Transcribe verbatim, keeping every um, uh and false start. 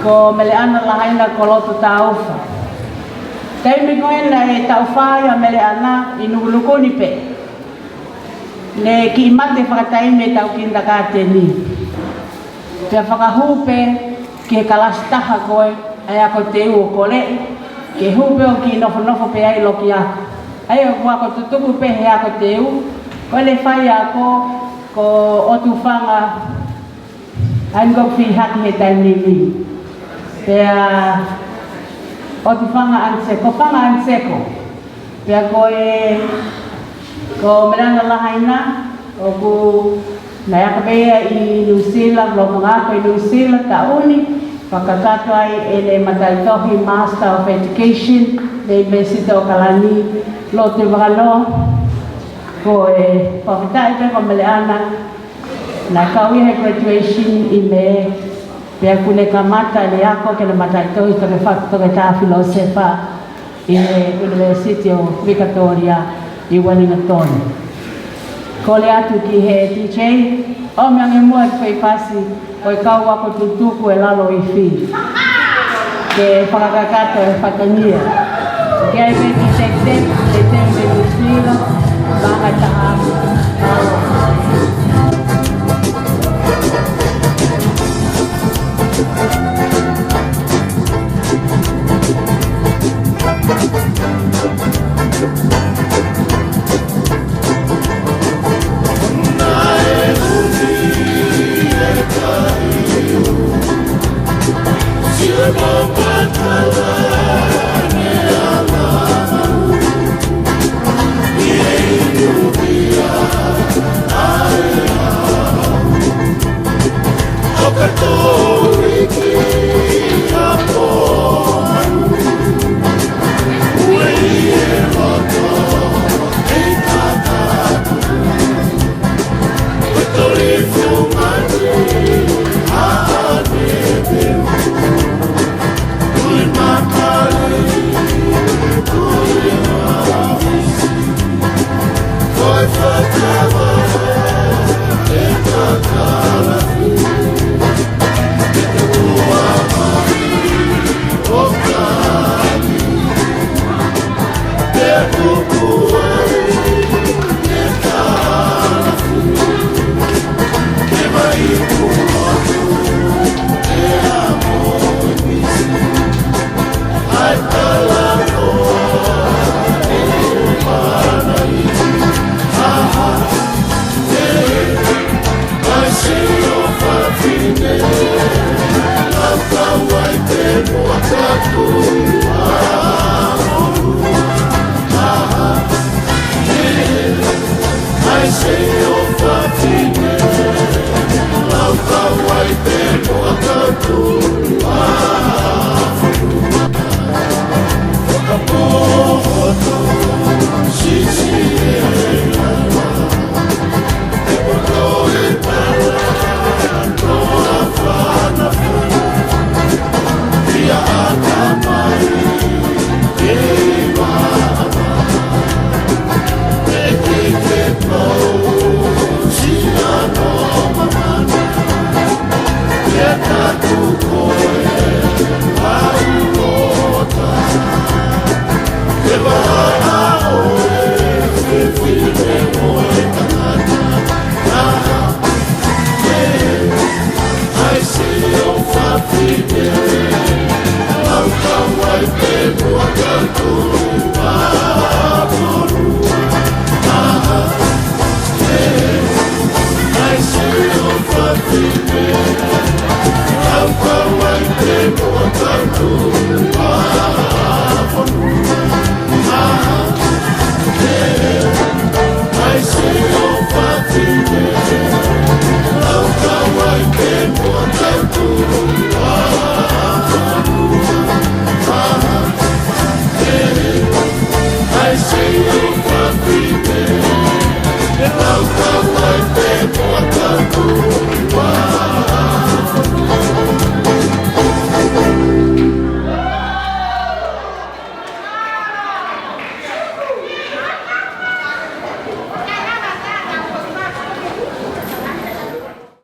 Ko Meleʻana Lahaina Kolotu Taufa. Taimi ko ē naʻe taʻu fā ai ʻa Meleʻana ʻi Nukunuku ni pē, ne kiʻi mate fakataimi e taʻu kinitakaateni. Pea fakahū pē ki he kalasi taha ko ē ʻa e ako teu ʻo Koleʻi, ke hū pē ʻo kiʻi nofonofo pē ai loki ako. ʻA ia ʻoku ako tutuku pē he ako teu, ko ʻene faiako ko ʻOtufanga ʻAnikoku Fihaki he taimi ni. Pea ʻOtufanga ʻAniseko, ko Fanga ʻAniseko. Pea ko e, ko Meleʻana Lahaina, ʻoku naʻe ako pē ia ʻi Nuʻusila, lolotonga ako ʻi Nuʻusila, taʻu ni, fakakakato ai ʻene mataʻitohi Master of Education, mei University of Kalani, lotu vano, ko e fakafetaʻi pē ko Meleʻana, naʻe kau ia he graduation ʻi Mē, pea kuo ne kamata ʻene ako ke ne mataʻitohi toke fa-, toketā filōsefa ʻi he University of Victoria ʻi Wellington. Kole atu ki he D J, ʻomi ange muʻa e kiʻi fasi, ko e kau ako tutuku e lalo ifi. Ke fakakakato e fatongia. Ke ai pē ki Tep Tep, Tep Tep mei Nuʻusila, vanga taha.